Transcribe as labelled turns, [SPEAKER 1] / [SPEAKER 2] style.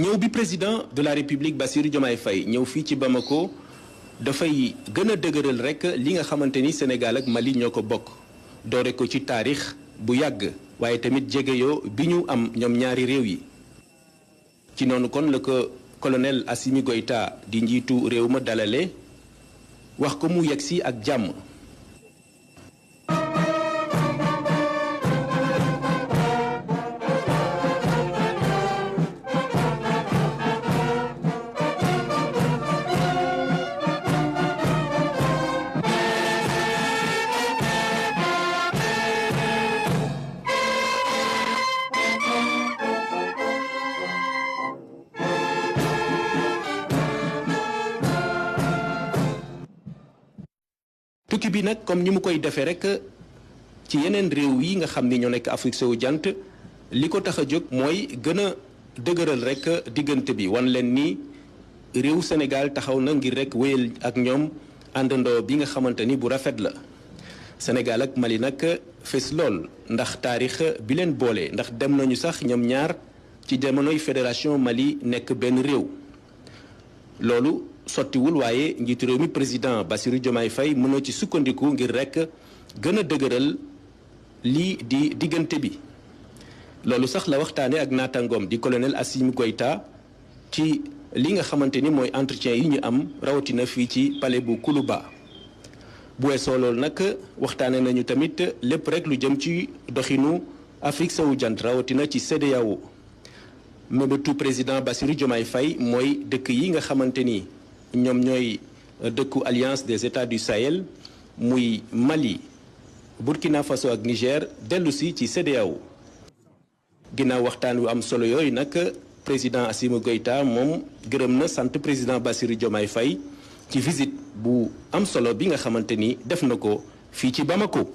[SPEAKER 1] ñëw bi président de la république Bassirou Diomaye Faye ñëw fii ci Bamako dafay gën a dëgëral rek li nga xamante ni Sénégal ak Mali ñoo ko bokk doore ko ci taarix bu yàgg waaye tamit jegeyoo bi ñu am ñoom ñaari réew yi. ci noonu kon la ko colonel Assimi Goïta di njiitu réew ma dalale wax ko mu yegsi ak jàmm. tukki bi nag comme ni mu koy defee rek ci yeneen réew yi nga xam ni ñoo nekk Afrique sowu jant li ko tax a jóg mooy gën a dëgëral rek diggante bi wan leen ni réew Sénégal taxaw na ngir rek wéyal ak ñoom àndandoo bi nga xamante ni bu rafet la. Sénégal ak Mali nag fes lool ndax taarix bi leen boole ndax dem nañu sax ñoom ñaar ci jamonoy fédération Mali nekk benn réew loolu. sottiwul waaye njiitu réew mi président Bassirou Diomaye Faye mën na ci sukkandiku ngir rek gën a dëgëral lii di diggante bi loolu sax la waxtaane ak naataangoom di colonel Assimi Goïta ci li nga xamante ni mooy entretien yi ñu am rawatina fii ci palais bu Koulouba. bu weesoo loolu nag waxtaane nañu tamit lépp rek lu jëm ci doxinu Afrique sowu jant rawatina ci CEDEAO mébétu président Bassirou Diomaye Faye mooy dëkk yi nga xamante ni ñoom ñooy dëkku alliance des états du Sahel muy Mali Burkina Faso ak Niger dellu si ci CEDEAO. ginnaaw waxtaan wu am solo yooyu nag président Assimi Goïta moom gërëm na sant président Bassirou Diomaye Faye ci visite bu am solo bi nga xamante ni def na ko fii ci Bamako.